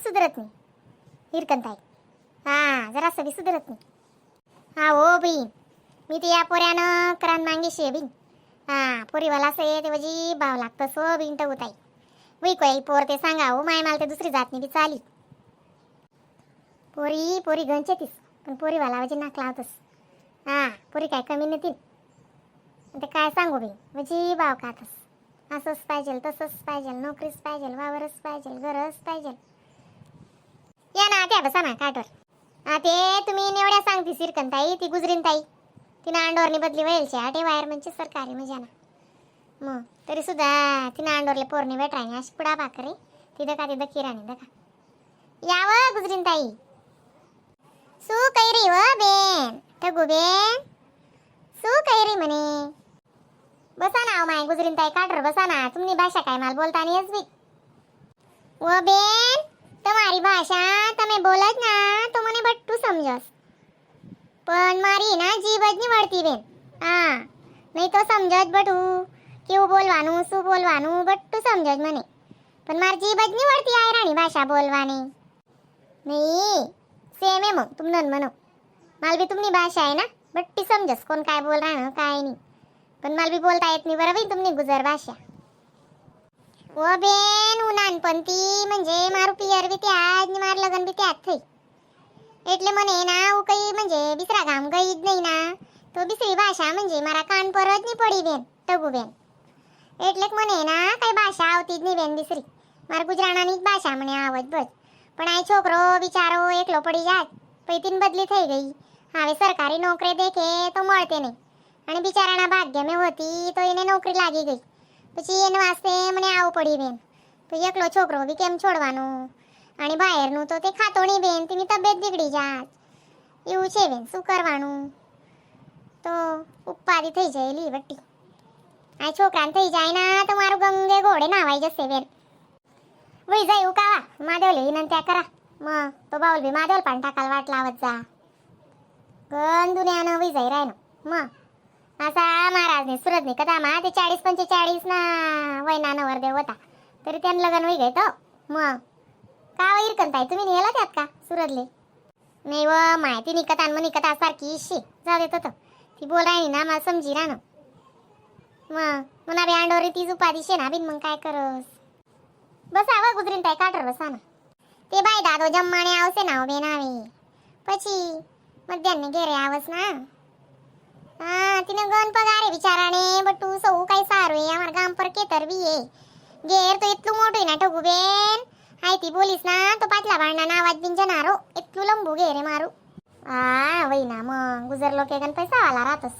सुधरत नाही हिरकन ताई. हा, जरासं बी सुधरत नाही. हा हो बहीण, मी ते या पोऱ्यानं करान मांगीशी आहे बहीण. हा, पोरीवाला असं आहे ते वजी भाव लागतं सो बहीण टगू ताई. वही कोई पोर ते सांगा हो माय, मला ते दुसरी जात नाही बी चाली. पोरी पोरी गंचे तीस, पण पोरीवाला वजी नाक लावतस. हा, पोरी काय कमी नाही. ते काय सांगू बाई, म्हणजे भाव खातस. असंच पाहिजे, तसंच पाहिजे, नोकरीच पाहिजे, वावरच पाहिजे, घरच पाहिजे. या ना, त्या बसा ना काटवर. हा, ते तुम्ही नेवड्या सांगती सिरकन ताई. ती गुजरीन ताई, तिनं अंडोरनी बदली व्हायची आठे वायर म्हणजे सरकारी मजा ना. मग तरी सुद्धा तिनं अंडोरले पोरणी भेटायने अशी पुडा भाकरी तिथं का तिथं किराणी दका. यावं गुजरीन ताई. सू कैरी व बेन, ठगू बेन, सू कैरी म्हणे. बसा ना माय गुजरीन ताई, काटर बसा ना. तुमनी भाषा काय मला बोलता नाही बी. व बेन, તમારી ભાષા તમે બોલો જ ના તો મને બટ્ટું સમજસ, પણ મારી ના જીભ જ નહીં વળતી બેન. હા, નહીં તો સમજત બટું, કેવું બોલવાનું, શું બોલવાનું બટ્ટું સમજત મને, પણ મારી જીભ જ નહીં વળતી આયરાણી ભાષા બોલવાની. નહીં, સેમ है मग तुम नन म्हणो. मला बी तुमनी भाषा आहे ना बट्टी समजस, कोण काय बोल राहणं काय नाही, पण मला बी बोलता येत नाही बरं बाई तुमनी गुजर भाषा. व बेन, नानपणती म्हणजे मारू पियर बी त्यात नि मार लगन बी त्यात થઈ, એટલે મને ના હું કઈ म्हणजे बिसरा ગામ ગઈ જ નહીં ના, તો બિસરી ભાષા म्हणजे મારા કાન પર જ નહીં પડી બેન, ટગુ બેન. એટલે કે મને ના કઈ ભાષા આવતી જ નહીં બેન બિસરી. મારા ગુજરાણાની જ ભાષા મને આવત બસ. પણ આ છોકરો બિચારો એકલો પડી જાય, પછી તીન બદલી થઈ ગઈ. હવે સરકારી નોકરી દેખે તો મળતે નહીં અને બિચારાના ભાગ્ય મેં હોતી તો એને નોકરી લાગી ગઈ. પછી એને વાસ્તે મને આવું પડી બેન. તો એકલો છોકરો બી કેમ છોડવાનો? અને બહારનું તો તે ખાતો નહીં બેન, તેની તબિયત બીગડી જાત એવું છે બેન. શું કરવાનું? તો ઉપાધિ થઈ જાય લી વટ્ટી. આ છોકરાને થઈ જાય ના તો મારું ગંગે ઘોડે નાવાઈ જશે બેન. વહી જાય ઉકાવા માધવ લઈને ત્યાં કરા. મग तो बाऊल बी माधवल पण टाकायला वाट लावत जा. गण दुनियानं वही जाई राहिनो. मग असा महाराजने सुरतने कदा मा ते 40-45 ना वयना नवरदेव होता, तरी त्यानं लग्न होई गए. तो मग का वैर करताय तुम्ही? नेला त्यात का सुरतले? नाही व माहिती निकत आण मग निकत सारखी इशी जाऊ देत होतं. ती बोल राहिली ना, मला समजी राहणं. मग मना बी अंडोरी तीच उपाधी शे ना बिन. मग काय करस? बसा व गुजरीन ताई, काटर बसा ना. ते बाई दादो जम्माने આવશે ના બેન આવે પછી મધ્યાહને ઘેરે આવસ ના. હા, तिने गण पगार आहे बिचाराने बटू सौ काही सारू आहे. आम्हाला गाम पर केतर बी आहे. घेर तो इतलू मोठं आहे ना ठगू बेन, हाय ती बोलीस ना तो पाटला भांडा नावाज बिन जनारो, इतलू लंबू घेरे मारू. हा वही ना, मग गुजर लोक गण पैसा वाला राहतस.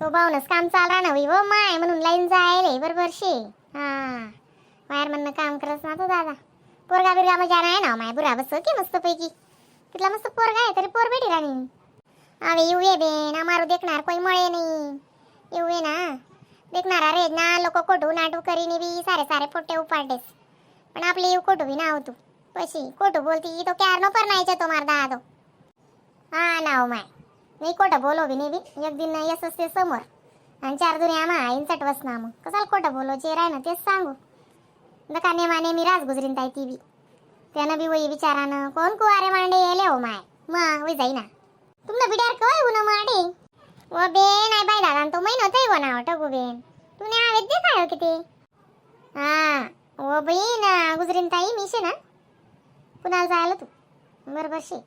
तो भाऊनच काम चाल राहणं वही व माय, म्हणून लाईन जायले बरोबर शे. हा, वायर म्हणणं काम करत ना तो दादा. पोरगा बिरगा मजा नाही ना माय, बुरा बस की मस्त पैकी. तिथला मस्त पोरगा आहे, तरी पोर भेटी राणी. હવે એવું એ બેન, અમારું દેખનાર કોઈ મળે નહીં એવું એ ના. દેખનારા રે જ ના. લોકો ખોટું નાટું કરીને બી સારે સારે પોટે ઉપાડેસ, પણ આપણે એવું ખોટું બી ના આવતું. પછી ખોટું બોલતી તો ક્યારનો પર નાઈ જતો માર દાદો. હા ના हो my, नाही खोटं बोलो बी नाही बी. एक दिन यस असते समोर आणि चार दुनिया आईन चटवस ना. मग कसाला खोटं बोलो? जे राय ना तेच सांगू नका. नेमा नेहमी राज गुजरीन ताई ती बी त्यानं बी वही विचारानं. कोण कुवारे मांडे येले हो माय. मग वही जाई ना. तुमनं बिड्यार कवाय उन माडे व बेन? I बाई दादा तो महिनो થઈ गयो ना टगू बेन. तुने आवेत देखायो किती. हा व बहीण गुजरीन ताई, मी शे ना पुण्याला जायला तू बरोबर शे.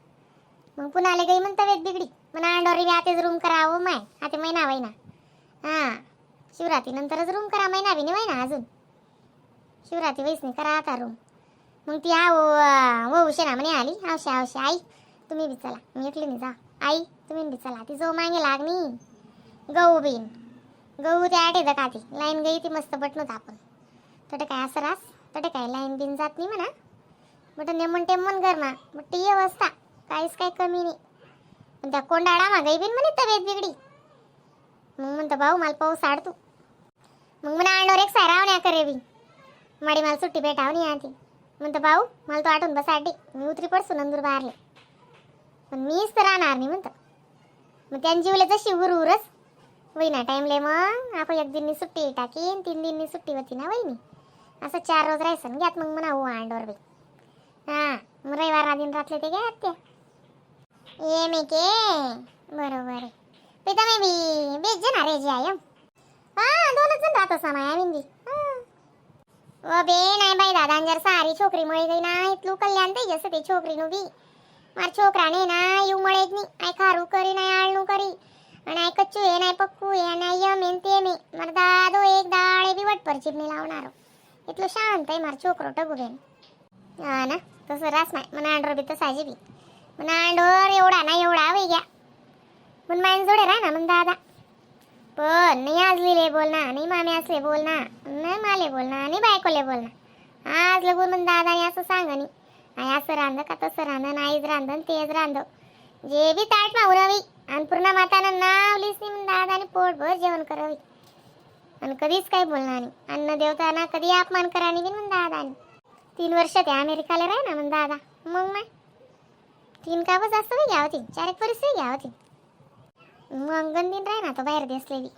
मग पुण्याला गई, मग तब्येत बिगडी. मग अंडोरी बी आतेच रूम करावं माय. आते महिना वहिना. हा, शिवरात्री नंतरच रूम करा. महिना बी नाही महिना अजून, शिवरात्री वैस नाही करा आता रूम. मग ती आव वहू शे ना म्हणे आली, आवशे आवशे आई, तुम्ही बी चला, मी एकली नाही जा. आई, तुम्ही बी चला. ती जो मागे लागणी गहू बीन गहू त्या आठे काती लाईन गई ती मस्त बटणं आपण तटे काय असं रास तटे काय लाईन बिन जात नाही म्हणा. बट नेमन टेमन घरमा बट व्यवस्था काहीच काय कमी नाही. पण त्या कोंडाळा मागाई बिन म्हणे तब्येत बिगडी. मग म्हणतो भाऊ मला पाऊस आडतो. मग म्हणा अंडोर एक सारावण्या करे बी माडी, मला सुट्टी भेटाव नाही आधी. म्हणतो भाऊ मला तो आठवून बसा, मी उतरी पडसू नंदुरबारले, पण मीच तर राहणार नाही म्हणतो. मग त्यां जीवले जशी उरच वहिना टाइमले. मग आपण एक दिननी सुट्टी टाकीन, 3 दिननी सुट्टी होती ना वहिनी. असं 4 रोज राहायचं घ्यात. मग म्हणा हो अंडोर बाई. हा, मग रविवार दिन रातले ते घ्या ते ये मी के. बरोबर आहे. पे તમે बी बेच जण रे जे आहे. हा, दोनच जण राहत असा माया मिंदी. व बे नाही बाई दादा, जर सारी छोकरी मळी गई ना, इतलू कल्याण થઈ જશે તે છોકરીનું બી. મારા છોકરાને ના એવું મળે જ નહીં. આય ખારું કરી ના આળનું કરી અને આય કચ્ચું એ નાય પક્કું એ ના યમ એમ તેમ એ. મારો દાદો એક દાડે બી વટ પર જીભ નહીં લાવનારો. એટલો શાંત आहे મારો છોકરો ટગુબેન. हा ना, तसं रास नाही. मग अंडोर बी तसा बी. मग अंडोर एवढा ना एवढा वही गया. मग माईन जोडे राह ना मग दादा. पण नाही आजलीले बोल ना, नाही मामी असले बोल ना, नाही माले बोल ना, नाही बायकोले बोल ना. आज लगून मग दादा असं सांग नी आई असं रांध का तसं रांध, नाहीच रांध तेच रांध, जे बी ताट मावरावी आणि पूर्ण मातानं नाव लिस नाही. मग दादाने पोटभर जेवण करावी आणि कधीच काही बोलणार नाही. अन्न देवताना कधी अपमान करा नाही बिन. मग दादाने 3 वर्ष ते अमेरिकाला राह ना मग दादा. मग माय तीन का जास्त बी घ्या होती, चार एक वर्ष घ्या होती. मग गंदीन राह ना तो बाहेर दिसलेली.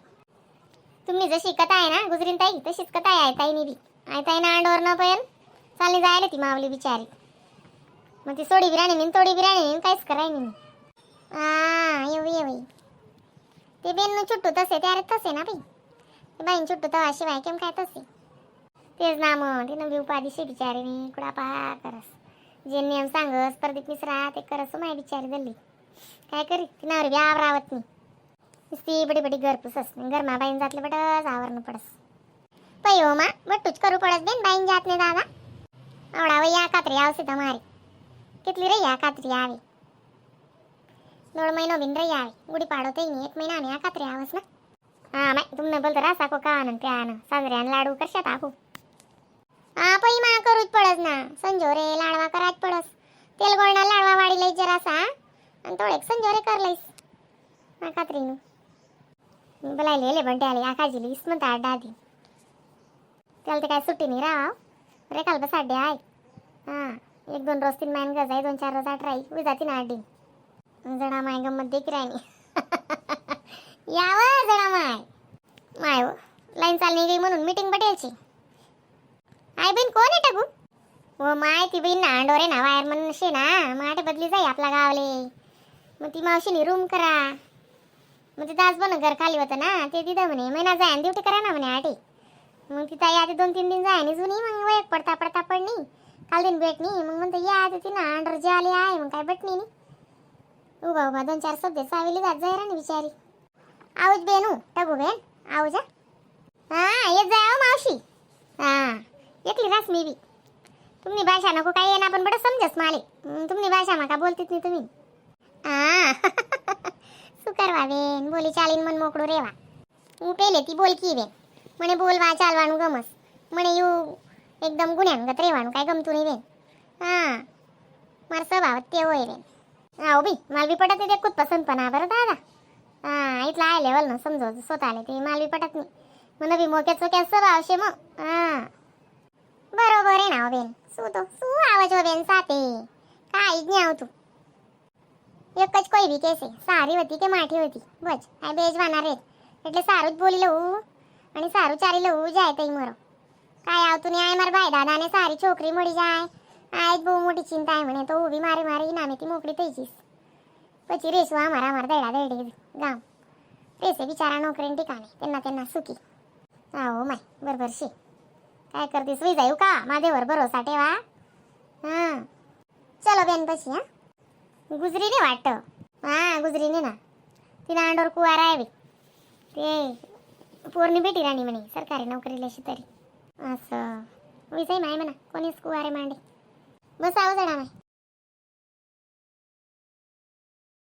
तुम्ही जशी कथा आहे ना गुजरीन ताई, तशीच कथा आहे ताईनी बी. I ताईना अंडोर न पैल चालली जायला ती मावली बिचारी. मग ती सोडी बिराणी नाही, तोडी बिराणी नाही, काहीच कराय नाही. हा, येऊ येऊ. ते बेन छुट्टू तसे ते. अरे तसे ना बाई, ते बाईन छुट्टू तवा शिवाय केम काय तसे. तेच ना मग, तिनं बी उपाधीशी बिचारीने कुडा पा करस. जे नियम सांगस प्रदीप मिश्रा ते करस. माय बिचारी दल्ली काय करी, तिनावर बी आवरावत नाही. नुसती बडी बडी घर पुसस गरमा बाईन जातले बटच आवरणं पडस. पै हो मा बट्टूच करू पडस बेन बाईन जात नाही दादा. आवडा वय या कात्री आवसे તમારી કેટલી રહી આ કાતરી આવી 1.5 મહિનો બિન રહી આવી. ગુડી પાડો થઈ ની એક મહિના આ કાતરી આવસ ના. હા my, तुमने बोलतो रासा को का ને ત્યાં સાંજરે લાડુ કરશે આખું. હા, પૈ માં કરું જ પડસ ના. સંજોરે લાડવા કરા જ પડસ. તેલ ગોળના લાડવા વાળી લઈ જરાસા અને થોડેક સંજોરે કર લઈશ આ કાતરીનું. બોલાય લે લે બંટ્યાલી આખા જીલી ઇસ્મત આ દાદી. त्याला ते काय सुट्टी नाही राव रे. काल बस आड्डे आहे. हा, एक दोन रोज तीन मायन गजाय, दोन चार रोज आठ राही उई जाती ना आड्डी. जणा माय गंमत देखी राहिनी याव जणा माय माय हो लाईन चालली गई म्हणून मीटिंग बटेलची. आई बहीण कोण आहे टाकू हो माय? ती बहीण ना अंडोरे ना वायर म्हणून शे ना माटे बदली जाई आपला गावले. मग ती मावशीनी रूम करा. मग ते दास बन घर खाली होतं ना ते तिथं म्हणे महिना जाय ड्युटी करा ना म्हणे आटे. मग तिथं या ते 2-3 दिन जाय आणि जुनी मग वयक पडता पडता पडणी काल दिन भेटणी. मग म्हणते या ते तिनं अंडर जे आले आहे. मग काय भेटणी नाही. उभा उभा दोन चार सध्या सावेली जात जाय ना बिचारी. आऊज बेनू टगू बेन आऊज. हा, येत जाय हो मावशी. हा, एकली रास मी बी. तुम्ही भाषा नको काही येणार पण बरं समजस माले. तुमनी भाषा माका बोलतीच नाही तुम्ही. हा, सुकर बेन, बोली चालीन मन मोकळू रेवा. पेले ती बोलकी बेन. म्हणे बोलवा चालवानू गमस म्हणे. You एकदम गुन्ह्यांगत रेवानू काय गमतू नाही बेन. हा, मार स्वभाव ते होय बेन. हा बी माल बी पटत नाही ते कुत पसंत पण बरं दादा. हा, इथला आहे लेवल ना समजो स्वतःले ते माल बी पटत नाही. मन बी मोक्या चोक्या स्वभाव शे मग. हा, बरोबर आहे ना हो बेन. सू तो सू आवाज हो बेन साथे काहीच नाही आव तू એક જ કોઈ બી કહેશે સારી હતી કે માઠી હતી બસ આ બેજવાના રે. એટલે સારું જ બોલી લઉં અને સારું ચાલી લઉં જાય તઈ મરો કાંઈ આવતું નહીં. આય મારા ભાઈ દાદાને સારી છોકરી મળી જાય આ જ બહુ મોટી ચિંતા आहे म्हणे. તો હું બી મારે મારી ઇનામેથી મોકળી થઈ જઈશ. પછી રેસું અમારા અમારા દૈડા દૈડી ગામ રેસે બિચારા નોકરીને ઠिकाणे त्यांना त्यांना सुखी. हा हो माय, बरोबर शे. काय करतेस वही जाऊ का माझ्यावर भरोसा ठेवा. हां, चलो बेन પછી. हा, गुजरीने वाटतं. हा, गुजरीने ना तिनं अंडोर कुवार आहे बी. ते पोरणी बेटी राणी म्हणे सरकारी नोकरीला अशी तरी असं विजय माय म्हणा कोणीच कुवारे मांडे. बस आहो जणा माय.